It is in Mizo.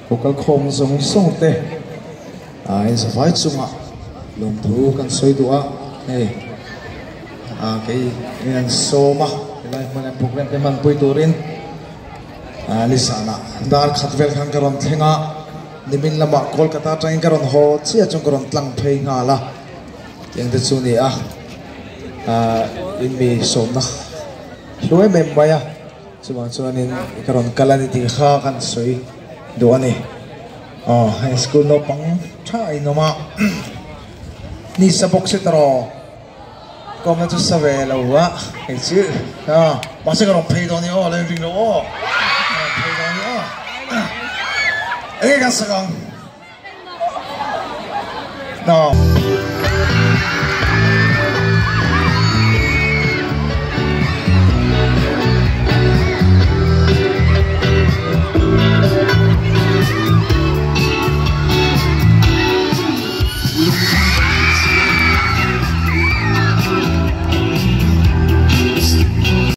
Ko kal khawm zawng zawng te a in zavai chungah lawmthu kan sawi duh a, hei a kei in an sawm a helai hmun an program te hmanpui turin a nizanah dar khat vel khan ka rawn thleng a, nimin lamah Kolkata atangin ka rawn haw chiah chuan ka rawn tlang phei nghal a, tiang te chu a ni a, in mi sawmna hlu em em mai a. Chuvang chuanin ka rawn kal a ni tih kha kan sawi duh a ni. Aw hei school naupang tha a inawm a, ni sa bawk se tawh kawmna chu sa ve lo a hei chu a mahse ka rawn phei dawn ni aw lo inring lo aw ka rawn phei dawn ni aw enge kan sak ang.